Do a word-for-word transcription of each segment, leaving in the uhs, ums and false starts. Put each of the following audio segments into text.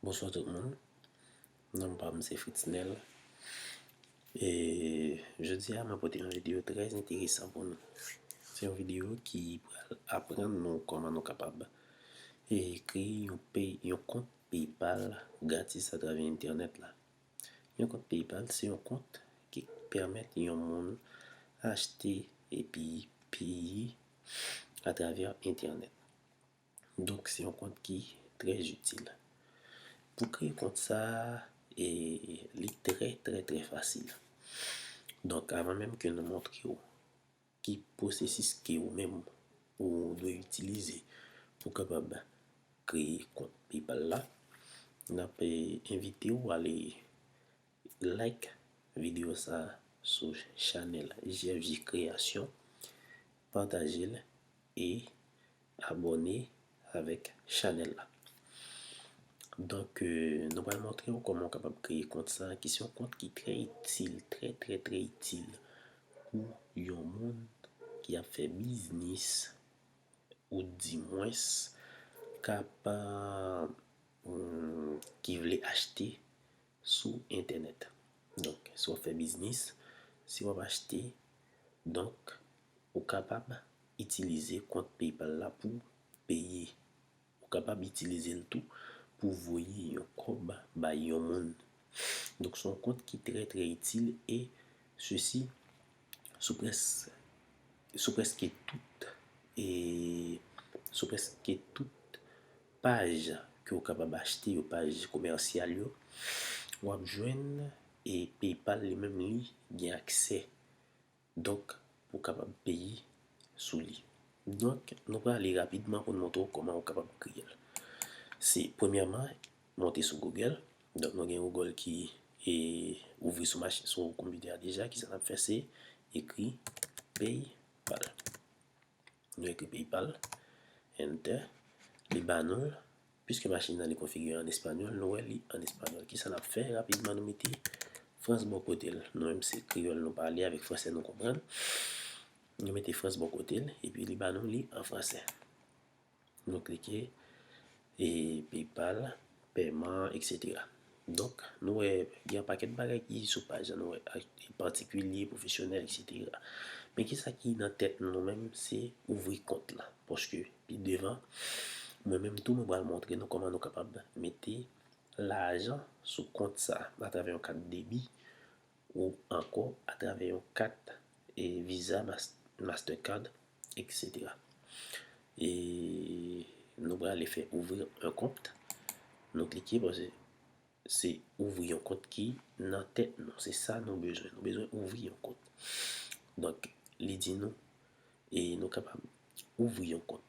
Bonswa tout moun. Non pa m se Fritznel. E jodi a mwen pote yon videyo trè enteresan pou nou. Se yon videyo ki pral aprann nou kòman nou kapab e kreye yon pay, yon kont PayPal gratis atravè entènèt la. Yon kont PayPal se yon kont ki pèmèt yon moun achte epi peye atravè entènèt. Donk se yon kont ki trè itil. Pou kreye kont sa, e li trè trè trè fasil. Donk avan menm ke nou montre w ki pwosesis ke ou menm ou dwe itilize pou kapab kreye kont PayPal la, n ap envite w ale like videyo sa sou chanèl J F J Kreyasyon, pataje l e abòne avèk chanèl la. Donk, euh, nou pral montre w kòman w kapab kreye kont sa, ki se yon kont ki trè itil, trè, trè, trè itil pou yon moun ki ap fè biznis, ou dimwens k ap, euh, ki vle achte sou entènèt. Donk, si w ap fè biznis, si w ap achte, donk, ou kapab itilize kont PayPal la pou peye. Ou kapab itilize l tou pou voye yon kòb bay yon moun. Donk, se yon kont ki trè, trè itil e sesi sou près-, sou prèske tout, e sou prèske tout paj ke w kapab achte yo, paj komèsyal yo, w ap jwenn, e PayPal li menm li gen aksè. Donk, pou w kapab peye sou li. Donk, nou prale rapidman pou n montre w kòman w kapab kreye l. Se, premyèman, monte sou Google. Donk, nou gen Google ki, e, ouvri sou machin, sou konpitè a deja. Kisa n ap fè? Se ekri PayPal. Nou ekri PayPal, enter. Li ba nou l. Piske machin nan li konfigire an espanyòl, nou wè li an espanyòl. Kisa n ap fè? Rapidman, nou mete Frans bò kote l. Nou menm se kreyòl nou pale, avèk fransè nou konprann. Nou mete Frans bò kote l, epi li ba nou li an fransè. Nou klike, e PayPal, pèman, etsetera. Donk, nou wè, gen yon pakèt bagay ki sou paj la, nou wè, ak patikilye, pwofesyonèl, etsetera. Men kisa ki nan tèt nou, nou menm, se ouvri kont la. Paske, pi devan, mwen menm tou, mwen pral montre nou kòman nou kapab mete lajan sou kont sa, atravè yon kat debi, ou ankò atravè yon kat, e, Visa, Mas-, Mastercard, etsetera. E nou prale fè ouvrir un compte. Nou klike paske se ouvri yon kont ki nan tèt nou. Se sa nou bezwen. Nou bezwen ouvri yon kont. Donk, li di nou, e nou kapab ouvri yon kont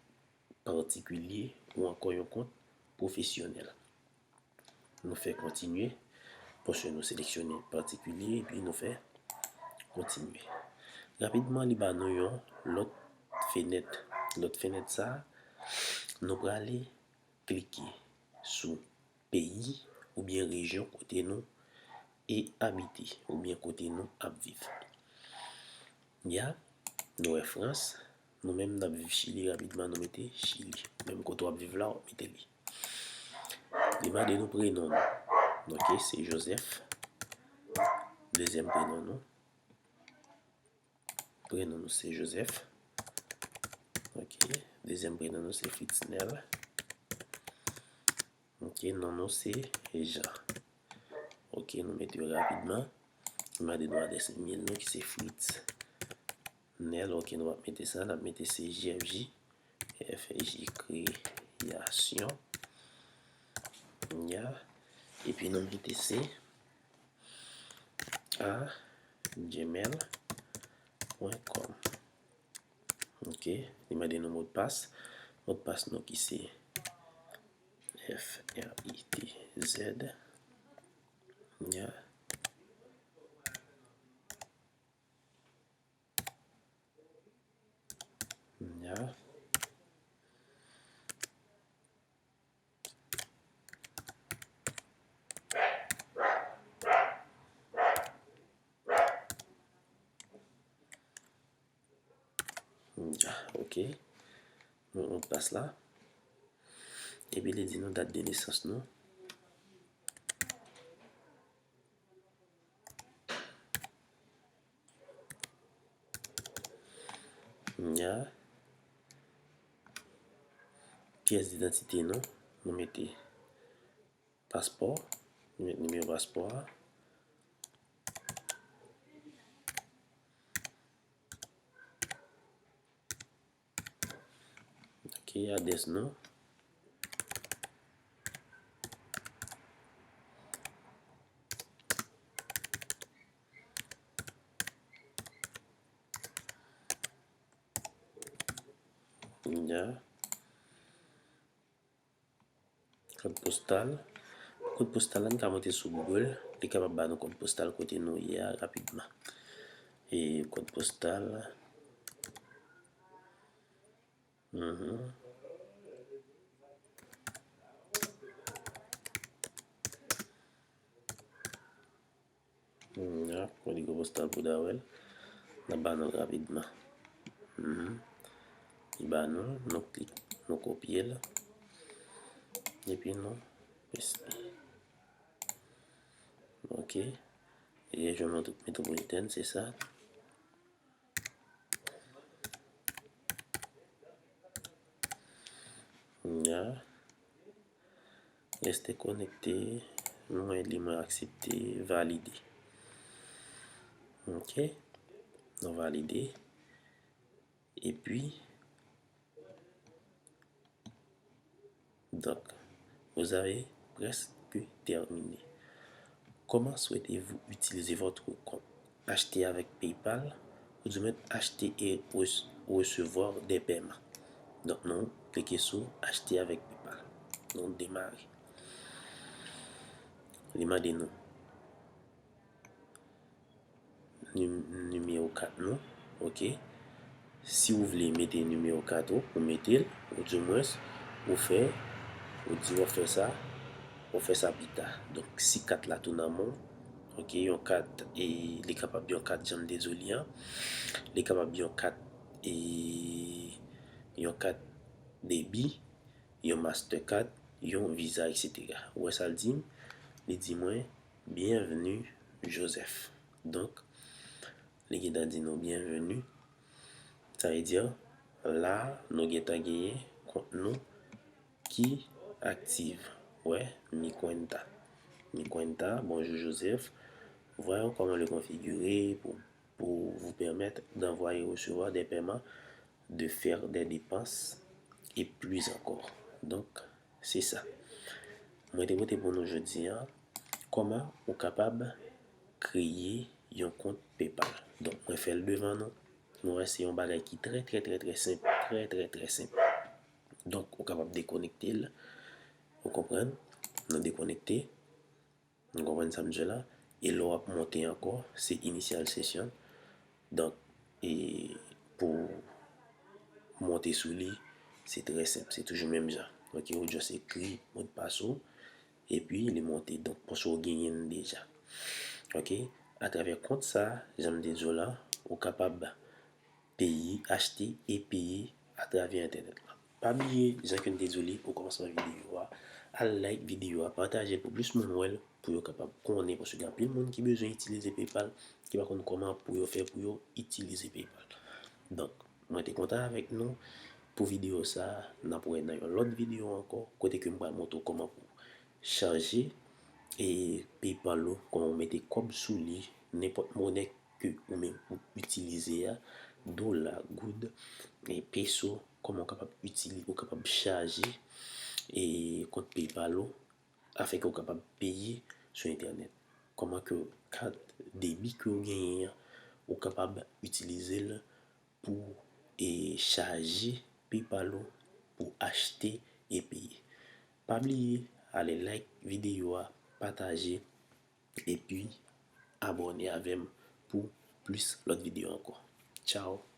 patikilye ou ankò yon kont pwofesyonèl. Nou fè kontinye, paske nou seleksyone patikilye, epi nou fè kontinye. Rapidman, li ba nou yon lòt fenèt. Lòt fenèt sa, nou prale klike sou peyi oubyen rejyon kote nou e abite, oubyen kote nou ap viv. Ya, nou wè Frans, nou menm n ap viv Chili, rapidman nou mete Chili. Menm kote w ap viv la, w ap mete li. Li mande nou prenon nou. Ok, se Joseph. Dezyèm prenon nou. Prenon nou se Joseph. Ok, dezyèm prenon nou se Fritznel. Ok, non nou se Jean. Ok, nou mete yo rapidman. Li mande nou adrès imèl nou ki se Fritznel. Ok, nou ap mete sa, n ap mete se J F J, F J Kreyasyon. Ya. Epi nou mete se a gmail pwen kòm. Ok, li mande nou modpas. Modpas nou ki se F R I T Z. Ya. Ya. Ya, ok. Nou, nou pas la. Epi li di nou dat de nesans nou. Kounye a, pyès didantite nou, nou mete paspò, nou mete nimewo paspò a. Ok, adrès nou. Ya. Kòd postal. Kòd postal la, n ka monte sou Google. Li kapab ba nou kòd postal kote nou ye a rapidman. E kòd postal. Mhm. Hmm, ya, kòd postal pou Dawèl. N ap ba nou l rapidman. Mhm. Li ba nou, nou klik, nou kopye l. Epi nou peste. Ok. Rejyon metwo-, metwopolitèn, se sa. Ya. Reste konekte. Mwen li, mwen aksepte, valide. Ok. Nou valide. Epi, donc, vous avez presque terminé. Comment souhaitez-vous utiliser votre compte? Acheter avec PayPal, ou du moins acheter et rece-, recevoir des paiements. Donk, nou klike sou acheter avec PayPal. Nou demare. Li mande nou nim-, nimewo kat nou, ok. Si w vle mete nimewo kat ou, ou mete l, ou di mwens, ou fè, ou di w ap fè sa, ou fè sa pita. Donk, si kat la tou nan men w, ok, yon kat, e, li kapab yon kat, jan m te di w li an, li kapab yon kat, e, yon kat debi, yon Mastercard, yon Visa, et cetera. Ou wè sa l di m? Li di mwen, Bienvenue, Joseph. Donk, li gentan di nou bienvenue. Sa vle di, la, nou gentan genyen kont nou ki aktif. Wè, mi cuenta. Mi cuenta, bonjour Joseph. Voyons comment le configurer pour, pour vous permettre d'envoyer et recevoir des paiements, de faire des dépenses et plus encore. Donk, se sa. Mwen te pote pou nou jodi a, kòman ou kapab kreye yon kont PayPal. Donk, mwen fè l devan nou. Nou wè se yon bagay ki trè, trè, trè, trè senp. Trè, trè, trè senp. Donk, ou kapab dekonekte l. Ou konprann? Nou dekonekte. Nou konprann sa m di la? E lè w ap monte ankò, se initial session. Donk, e pou monte sou li, se trè senp. Se toujou menm jan. Ok, ou just ekri modpas ou, epi li monte. Donk, paske w genyen l deja. Ok? Atravè kont sa, jan m te di w la, ou kapab peye, achte e peye atravè entènèt la. Pa bliye, jan ke n te di w li okòmansman videyo a, al like videyo a, pataje l pou plis moun wè l, pou yo kapab konnen, paske gen anpil moun ki bezwen itilize PayPal, ki pa konn kòman pou yo fè pou yo itilize PayPal. Donk, mwen te kontan avèk nou pou videyo sa a, n ap wè nan yon lòt videyo ankò, kote ke m pral montre w kòman pou chanje e PayPal ou, kòman ou mete kòb sou li, nenpòt monè ke ou menm ou itilize a, dola, goud, e peso, kòman ou kapab itili-, ou kapab chaje e kont PayPal ou, afin ke ou kapab peye sou entènèt. Kòman ke kat debi ke ou genyen an, ou kapab itilize l pou, e, chaje PayPal ou pou achte e peye. Pa bliye, ale like videyo a, pataje, epi abòne avè m pou plis lòt videyo ankò. Tchao!